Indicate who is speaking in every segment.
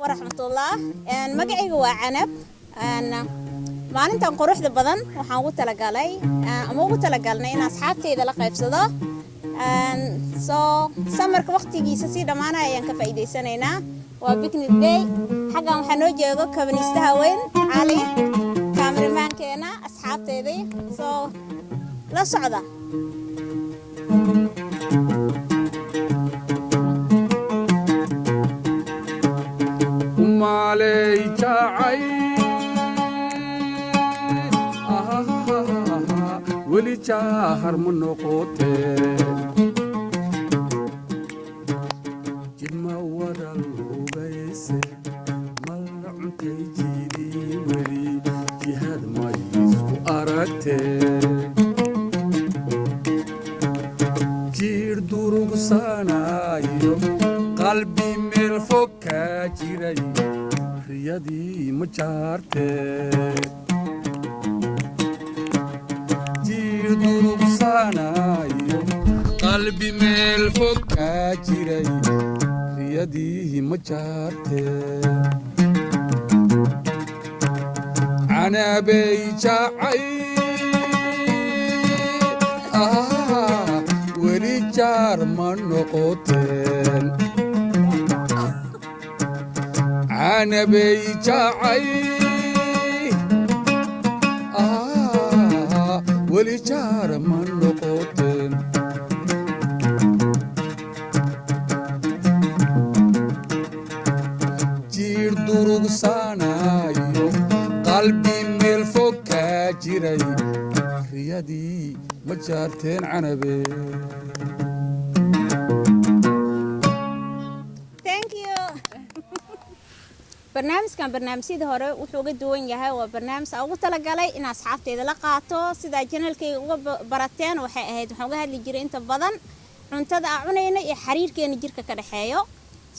Speaker 1: Waraxmatullah. Magacayga waa Canab. Maalintan quruxda badan waxaan ugu talagalay ama ugu talagalnay in asxaabteyda la qaybsado. Soo summerka waqtigiisa sii dhammaanaya ayaan ka faa'iidaysanaynaa. Waa picnic day. Xaggan waxaa noo joogo kabaniistaha weyn Cali, cameramankeena, asxaabteydii soo la socda.
Speaker 2: Umaaley jacay, weli jaahar ma noqotee, jidma wada lugayse, malla cuntay jiidii, weli jihaad may isku aragtee, jiir durugsanaayo, qalbi meel fog kaa jiray, riyadii ma jaartee, jiir durugsanaayo, qalbi meel fog kaa jiray, riyadii ma jaartee, canabey jacay, weli jaar ma noqoteen, canabey jacay, weli jaar ma noqoteen. Jiir durugsanaayo, qalbi meel fog kaa jiray, riyadii ma jaarteen, canabe.
Speaker 1: Thank you. Barnaamijkan barnaamijyadii hore wuxuu uga duwan yahay, waa barnaamij aan ugu talagalay in asxaabteyda la qaato. Sidaa channelkayga uga barateen, waxay ahayd waxaan uga hadli jiray inta badan cuntada aan cunayna iyo xiriirkeena jirka ka dhexeeyo.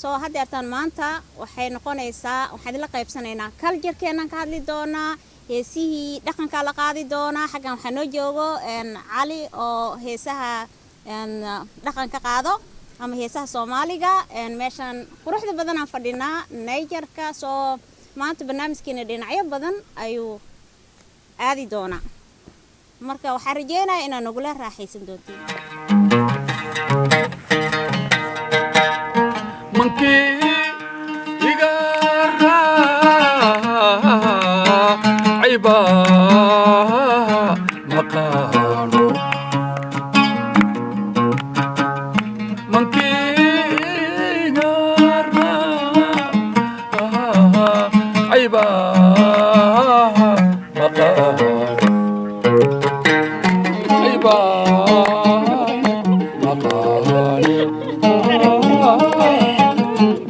Speaker 1: Soo haddeertaan maanta waxay noqonaysaa waxaan idinla qaybsanaynaa culturekeenaan ka hadli doonaa, heesihii dhaqankaa la qaadi doonaa. Xaggan waxaa noo joogo Cali oo heesaha dhaqanka qaado ama heesaha Soomaaliga. Meeshaan quruxda badan aan fadhinaa natureka. Soo maanta barnaamijkeena dhinacyo badan ayuu aadi doonaa, marka waxaan rajeynayaa inaad nagula raaxaysan doontiin.
Speaker 2: Mankii iga raacayba maqaano, mankii iga raacayba maqaano, ayba maqaano,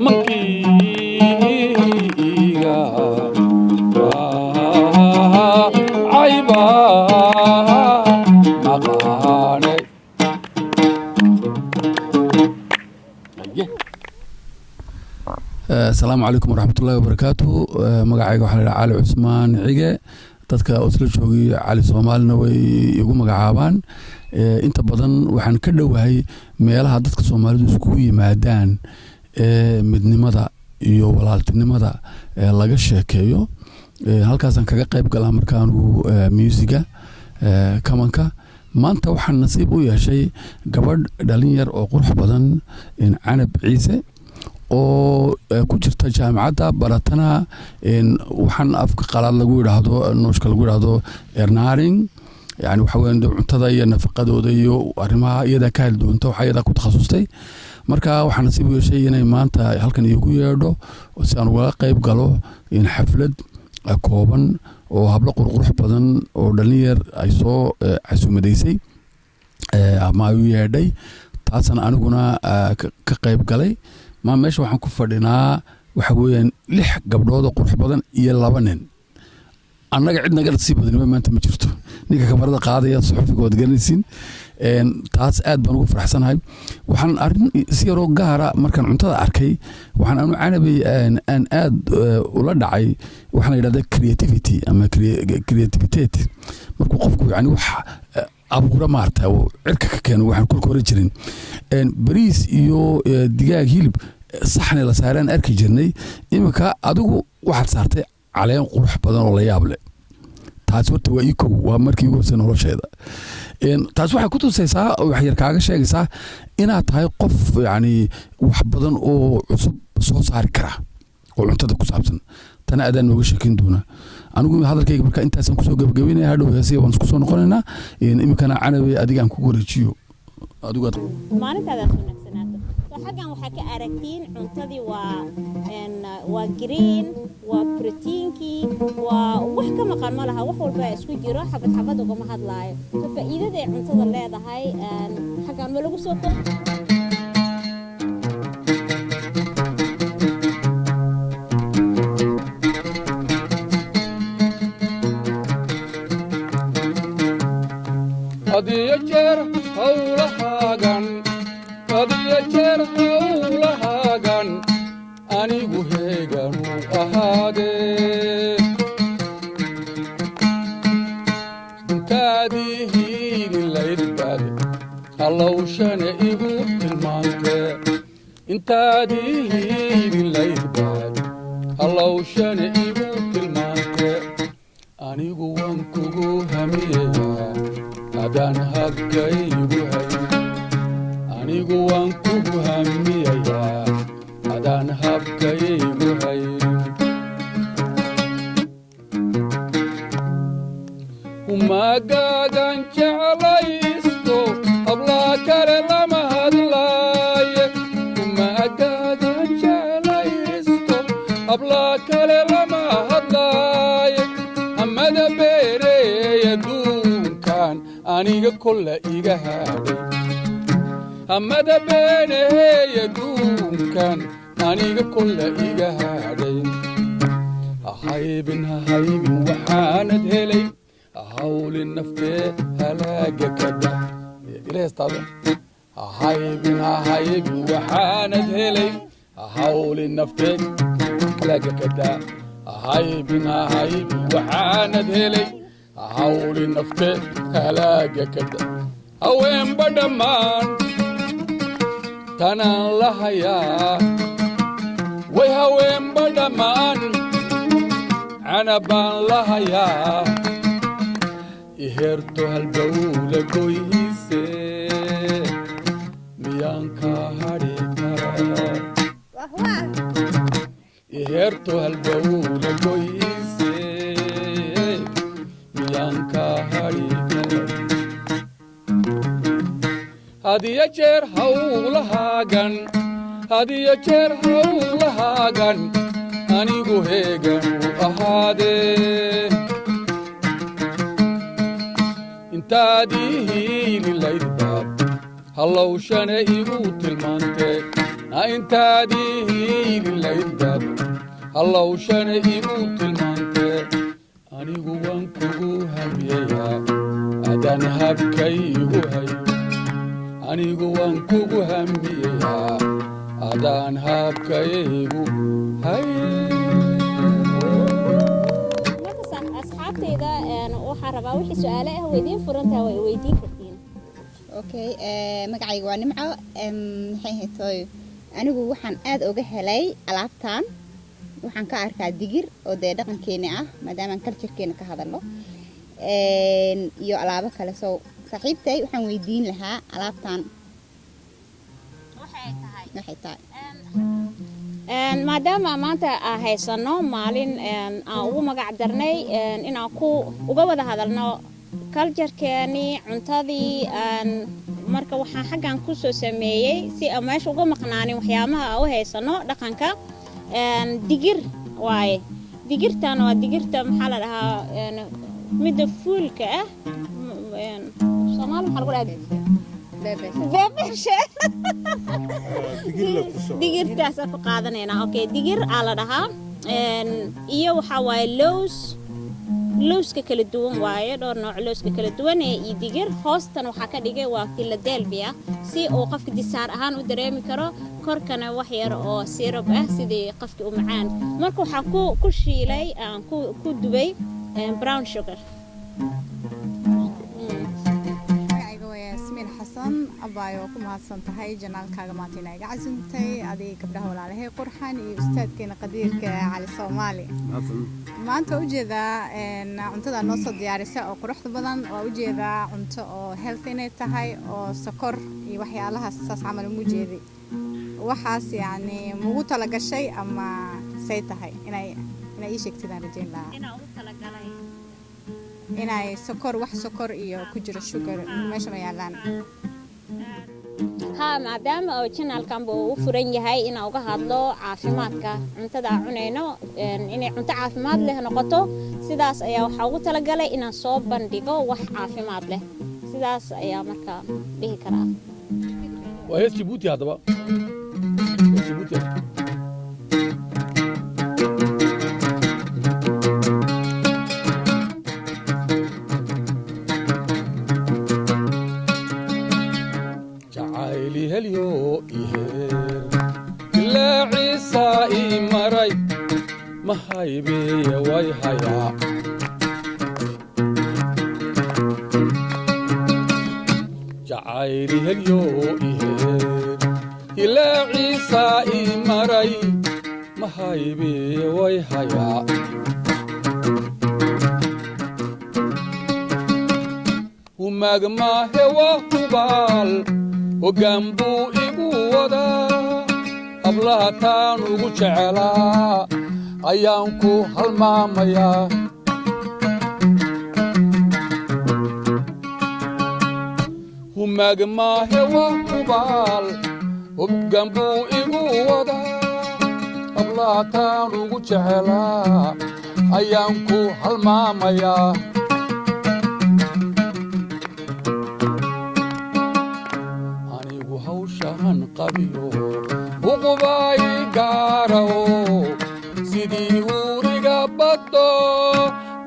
Speaker 2: mankiiga raacayba maqaane. Asalaamu calaykum waraxmatullahi wabarakaatu. Magacayga waxaa la yidhaha Cali Cusmaan Cige. Dadka isla joogay Cali Soomaalina way igu magacaabaan. Inta badan waxaan ka dhowahay meelaha dadka Soomaalidu iskugu yimaadaan ee midnimada iyo walaaltinimada ee laga sheekeeyo. Halkaasaan kaga qayb galaa markaanu muusiga kamanka. Maanta waxaan nasiib u yeeshay gabadh dhalin yar oo qurux badan, Canab Ciise, oo ku jirta jaamacadda, baratana waxaan afka qalaad lagu yidhaahdo, norskka lagu yidhaahdo ernæring, yani waxa weyan cuntada iyo nafaqadooda iyo arrimaha iyadaa ka hadli doonta, waxa iyadaa ku takhasustay. Marka waxaan nasiib u yeeshay inay maanta halkan iigu yeedho si aan ugaga qayb galo xaflad kooban oo hablo qurqurux badan oo dhalinyar ay soo casuumadaysay ama ay u yeedhay, taasna aniguna ka qayb galay. Ma meesha waxaan ku fadhinaa waxa weeyaan lix gabdhood oo qurux badan iyo laba nin. Annaga cid naga sii badaniba maanta ma jirto. Ninka kamarada qaadaya, suxufiga, waad garanaysiin. Taas aad baan ugu faraxsanahay. Waxaan arrin si yaroo gaara markaan cuntada arkay, waxaan anu Canabay aan aad ula dhacay waxaan la yidhahda creativity ama kreativitet. Markuu qofku yani wax abuura, maarata, oo cirka ka keeno, waxaan kolka hore jirin, bariis iyo digaag, hilib. Saxni la saaraan arki jirnay. Iminka adigu waxaad saartay caleen qurux badan oo la yaab leh. Taasi horta waa ii kow, waa markii ugu horsay nolosheeda. Taas waxay ku tusaysaa oo wax yar kaaga sheegaysaa inaad tahay qof yacni wax badan oo cusub soo saari kara oo cuntada ku saabsan. Tana adaan nooga sheekin doona. Anigu hadalkayga marka intaasaan kusoo gabagabeynaya. Hadhow heesiga waan isku soo noqonaynaa. Iminkana Canabe, adigaan kugu wareejiyo adigu.
Speaker 1: Maalintaadaas wanaagsanaato. So xaggan waxaa ka aragtiin cuntadii waa green, waa proteinkii, waa wax ka maqan ma laha, wax walba isku jiro, xabad xabad ugama hadlaayo. So faa'iidada ay cuntada leedahay xaggan ma lagu soo koobi.
Speaker 3: Hadiyo jeer hawlahaagan, hadiyo jeer hawlahaagan, anigu heeganu ahaadee. Intaadii hiili layd baade, hallowshane igu tilmaantee. Intaadii hiili layd baade, hallowshane igu tilmaantee. Anigu waan kugu hamiyayaa, adaan habkaygu hay. Anigu waan kugu hamiyayaa, adaan habkaygu hay. Humagaagan jeclaysto, hablaa kale lama hadlaaye. Humagaagan jeclaysto, hablaa kale lama hadlaaye. Hamada beereey adduunkan aniga kolla iga hadhay. Hamada beenaheey adduunkan aniga kolla iga hadhay. Hahaybin, hahaybin waxaanad helay, hawlin naftee halaaga kada ila heestaada. Hahaybin, hahaybin waxaanad helay, hawlin naftee halaaga kada. Hahaybin, hahaybin waxaanad helay, hawlin naftee halaaga kada. Haweenba dhammaan tanaan la hayaa way, haweenba dhammaan canabaan la hayaa. Iheerto halbowla goyhiise, miyaan kaa hadhi karaa? Iheerto halbowla goyhiise, miyaan kaa hadhi karaa? Hadiyo jeer hawlahaagan, hadiyo jeer hawlahaagan, anigu heeganu ahaadee. Intaadii hiili layd baad, hallowshane igu tilmaantee. Intaadii hiili layd baad, hallowshane igu tilmaantee. Anigu waan kugu hamiyayaa, adaan habkaygu hayo. Anigu waan kugu hamiyayaa, adaan habkaygu hay.
Speaker 1: Marka asxaabtayda, waxaan rabaa wixii su-aale ah way idiin furan tahay, way weydiin kartiin.
Speaker 4: Okay, magacayga waa Nimco. Maxay ahayd hooyo, anigu waxaan aad uga helay alaabtan. Waxaan ka arkaa digir oo dee dhaqankeena ah, maadaamaan culturekeena ka hadalno, iyo alaabo kale. So saaxiibtay waxaan weydiin lahaa alaabtan
Speaker 1: waxay tahay.
Speaker 4: Waxay tahay.
Speaker 1: Maadaama maanta aan haysano maalin aan ugu magac darnay inaan ku uga wada hadalno culturekeenii, cuntadii, marka waxaan xaggan kusoo sameeyey si aan meesha uga maqnaanin waxyaabaha aan u haysano dhaqanka. Digir waaye. Digirtan waa digirta, maxaa la dhahaa, midda fuulka ah. Soomaali maxaa lagu dhahaa? Beebeshe. Digirtaas ku qaadanaynaa. Okay, digir aa la dhahaa. Iyo waxaa waaye lows, lowska kala duwan waaye, dhowr nooc lowska kala duwan ee iyo digir. Hoostan waxaa ka dhigay waa Philadelphia, si uu qofka dessert ahaan u dareemi karo. Korkana wax yar oo syrup ah sidii qofki u macaan. Marka waxaa ku shiilay, aan ku dubay brown sugar.
Speaker 5: Magacayga waa Yaasmiin Xasan. Mahadsan abaayo, waa ku mahadsan tahay channelkaaga maanta inaa iga casuumtay, adiga, gabdhaha walaalahay qurxan iyo ustaadkeena qadiirka Cali Soomaali. Maanta waa ujeedaa cuntada noo soo diyaarisa oo quruxda badan. Waa ujeedaa cunto oo healthy inay tahay oo sokor iyo waxyaalahaas saas camal uma jeedi. Waxaas yacni mugu talagashay ama say tahay inay ii sheegtid aan rajayn lahaa.
Speaker 1: Inaa ugu talagalay?
Speaker 5: Inay sokor, wax sokor iyo ku jiro sugar meesha ma yaalaan.
Speaker 1: Haa, maadaama oo channelkanba uu u furan yahay inaan uga hadlo caafimaadka cuntada aan cunayno, inay cunto caafimaad leh noqoto, sidaas ayaa waxaa ugu talagalay inaan soo bandhigo wax caafimaad leh. Sidaas ayaa markaa dhihi karaa.
Speaker 3: Waa hees Jabuuti haddaba, hees Jabuuti ah. Jacayli helyo iheer ilaa ciisa ii maray, ma haybeeye way hayaa. Jacayli helyo iheer ilaa ciisa ii maray, ma haybeeye way hayaa. Humaagmaahe waa hubaal, hoggaan buu igu wadaa. Hablaha taan ugu jecelaa ayaan ku halmaamayaa. Humaagmaahe waa hubaal, hoggaan buu igu wadaa. Hablaha taan ugu jecelaa ayaan ku halmaamayaa. Anigu hawshaan qabiyo huqubay gaaraw, sidii uuriga baddo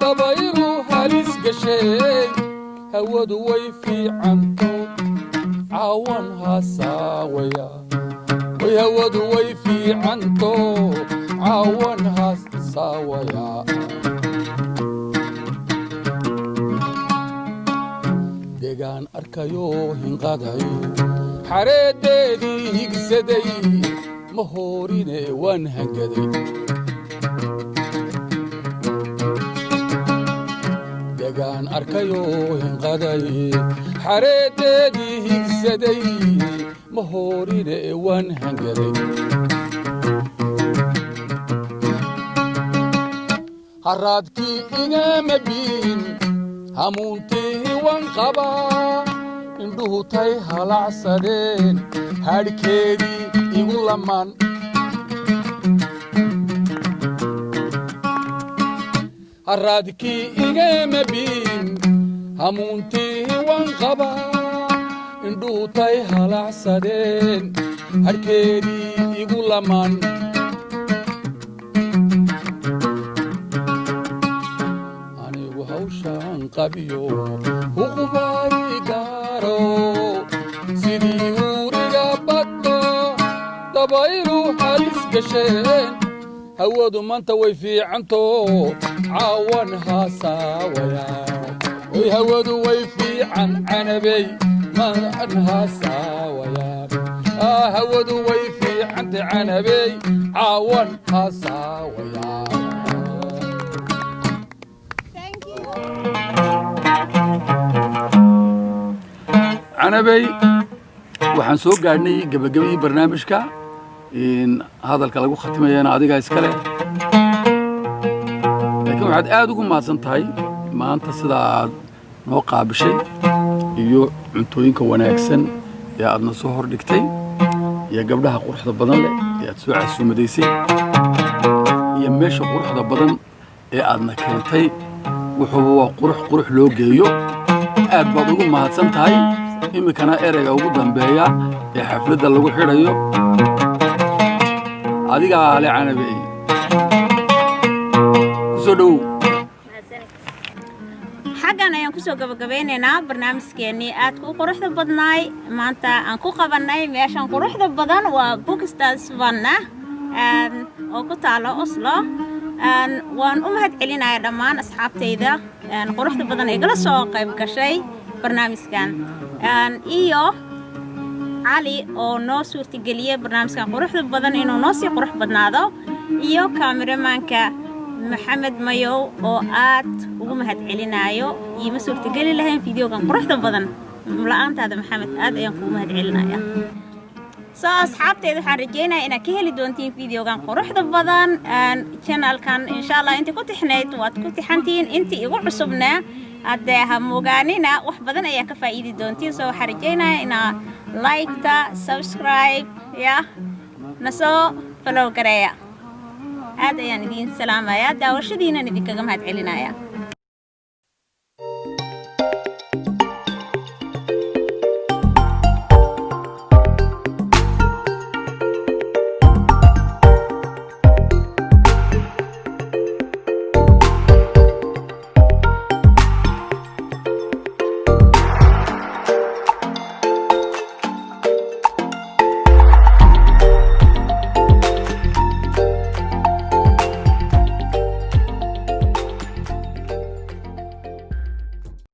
Speaker 3: dabaylu halis gasheen. Hawadu way fiicanto, caawan hasaawaya. Way hawadu way fiicanto, caawan hasaawaya. Degaan arkayo hinqaday, xareeddeedii higsaday, ma hoorine waan hangaday. Degaan arkayo hinqaday, xareeddeedii higsaday, ma hoorine waan hangaday. Haraadkii igama biin, hamuuntii wan qabaa. Indhuhu tay halacsadeen, hadhkeedii igu lamaan. Haraadkii igama biin, hamuuntii wan qabaa. Indhuhu tay halacsadeen, hadhkeedii igu lamaan. Anigu hawshaan qabiyo huqubay gaaro, sidii uuriga baddo dabaylu halis gasheen. Hawadu maanta way fiicanto, caawan haasaawaya. Way hawadu way fiican canabey, maan haasaawaya. Hawadu way fiicanta canabey, caawan haasaawaya.
Speaker 4: Thank you.
Speaker 2: Canabey, waxaan soo gaadhnay gebagabadii barnaamijka. In hadalka lagu khatimayana adigaa iska leh, laakiin waxaad aad ugu mahadsan tahay maanta sida aad noo qaabishay iyo cuntooyinka wanaagsan ee aadna soo hordhigtay iyo gabdhaha quruxda badan leh ee aad soo casuumadaysay iyo meesha quruxda badan ee aadna keentay. Wuxuuba waa qurux, qurux loo geeyo. Aad baad ugu mahadsan tahay. Iminkana ereyga ugu dambeeya ee xafladda lagu xidhayo adigaa le, Canabey, ku soo dhowow.
Speaker 1: Xaggan ayaan kusoo gabagabeynaynaa barnaamijkeenii aadka u quruxda badnaay maanta aan ku qabanay meeshan quruxda badan, waa Bogstadvannet oo ku taalo Oslo. Waan u mahad celinayaa dhammaan asxaabtayda quruxda badan ee gala soo qayb gashay barnaamijkan iyo Cali oo noo suurtageliyey barnaamijkan quruxda badan inuu noo sii qurux badnaado, iyo kaameramanka Maxamed Mayow oo aad ugu mahad celinayo. Iima suurtageli lahayn videogan quruxda badan la-aantaada, Maxamed. Aad ayaan kugu mahad celinaya. Soo asxaabteeda, waxaan rajeynayaa inaad ka heli doontiin videogan quruxda badan channelkan. Insha Allah, intii ku tixnayd waad ku tixantihiin, intii igu cusubna haddee ha mogaanina, wax badan ayaa ka faa'iidi doontiin. Soo waxaan rajeynayaa inaa like-ta, subscribe ya nasoo follow gareeya. Aad ayaan idiin salaamayaa, daawashadiinan idinkaga mahad celinaya.